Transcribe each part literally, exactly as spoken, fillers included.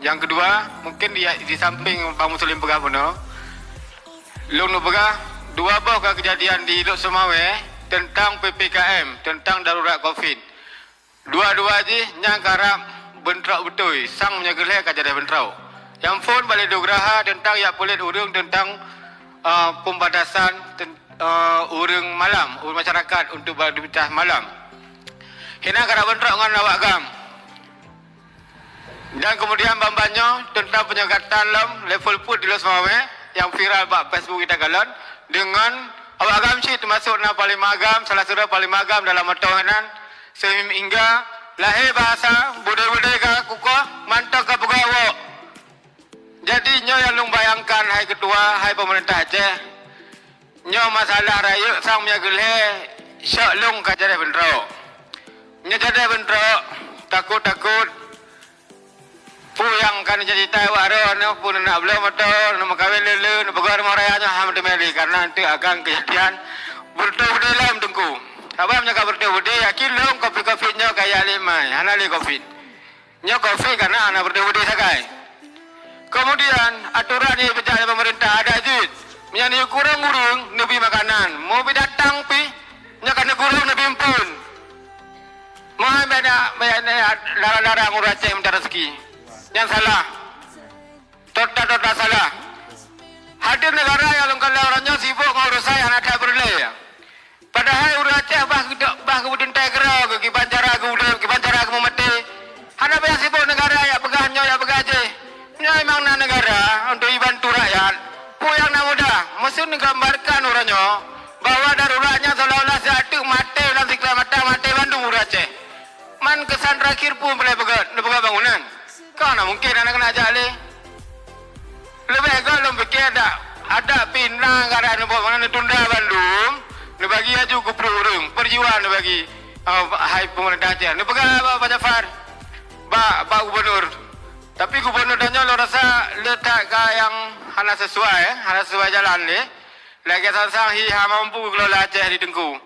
Nyang keudua, mungken di, di samping Bang Muslim peugah bunoe, lôn neupeugah dua boh ka keujadian di Lhokseumawe teuntang P P K M, teuntang darurat covid. Dua-dua jih nyang karab beuntrok beutôi, sang meunyoe geuh lhée ka jadeh beuntrok. Nyang phon Balai Dugraha teuntang jak puléh ureuëng teuntang, eh, pembatasan ten-, eh, ureuëng malam, ureuëng masyarakat untuk beraktivitas malam. Hina karab beuntrok ngon awak GAM. Dan kemudian ban-ban nyoe teuntang peunyeugatan lom level peuet di Lhokseumawe nyang viral bak Facebook geutanyoe kalon deungon awak GAM cit, teumasok na Panglima GAM, salah sidroe Panglima GAM dalam mantong nyan, seuhingga lahé bahasa budai-budai ka kukoh mantong ka peugah awak. Jadi nyoe nyang lôn bayangkan, hai Ketua, hai Pemerintah Aceh, nyoe masalah rayeuk sang meunyoe geuh lhée syok lôn ka jadeh beuntrok. Nyoe jadeh beuntrok, takot-takot peue nyang ka neujadi tai wak droe nyoe, peue neunak bloe moto, neumeukawen le-le, neupeugah rumoh raya nyoe hana meuteumé lé, kareuna eunteuk akan keujadian beureutoh beudé lom Teungku. Sabab meunyoe ka beureutoh beudé, yakin lôn covid-covid nyoe ka jak lé mai, hana lé covid. Nyoe covid kareuna hana beureutoh beudé sagai. Kemudian, aturan nyang jipeujak lé pemerintah adak jeuet. Meunyoe neuyue kurong ureuëng, neubi makanan. Meu binatang pih, nyoe ka neugurong neubi eumpeuen. Meuhai banyak, banyak, banyak dara-dara ureuëng Aceh mita rezeki. Nyan salah. Tota-tota salah. Hadir negara nyang lôn kalon uroe nyoe sibok ngon urusan nyang hana that peureulée. Padahai ureuëng Aceh bah geudo-, bah geubeudeuntai keudroe geuh, kiban cara geuudeb, kiban cara geumumaté. Hana payah sibok negara jak peugah nyoe, jak peugah jéh. Nyoe memang na negara untuk jibantu rakyat. Peue nyang na mudah, meuseue neugambarkan uroe nyoe bahwa darurat nyan seolah-olah siat teuk maté lam sikla mata, maté bandum ureuëng Aceh. Man keusan terakhir peue peureulée peugét, neupeugét bangunan. Ka hana mungken hana keuneuk jak lé. Leubeh göt lôn pike adak, adak pih na gara neubuet meunan, neutunda bandum, neubagi laju keu pruet ureuëng, peujuang neubagi, eh, hai pemerintah Aceh. Neupeugah bak Pak Jafar, bak, bak gubernur. Tapi gubernur tanyoe lôn rasa le that ka nyang hana sesuai, eh, hana sesuai jalan lé. Lagée sang-sang hi hana mampu geukelola Aceh di Teungku.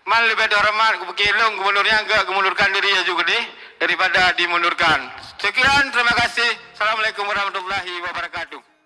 Man leubeh teuhoreumat kupiké lôn gubernur nyan geuh geumundurkan diri laju keudeh daripada dimundurkan. Sekian, terima kasih. Assalamualaikum warahmatullahi wabarakatuh.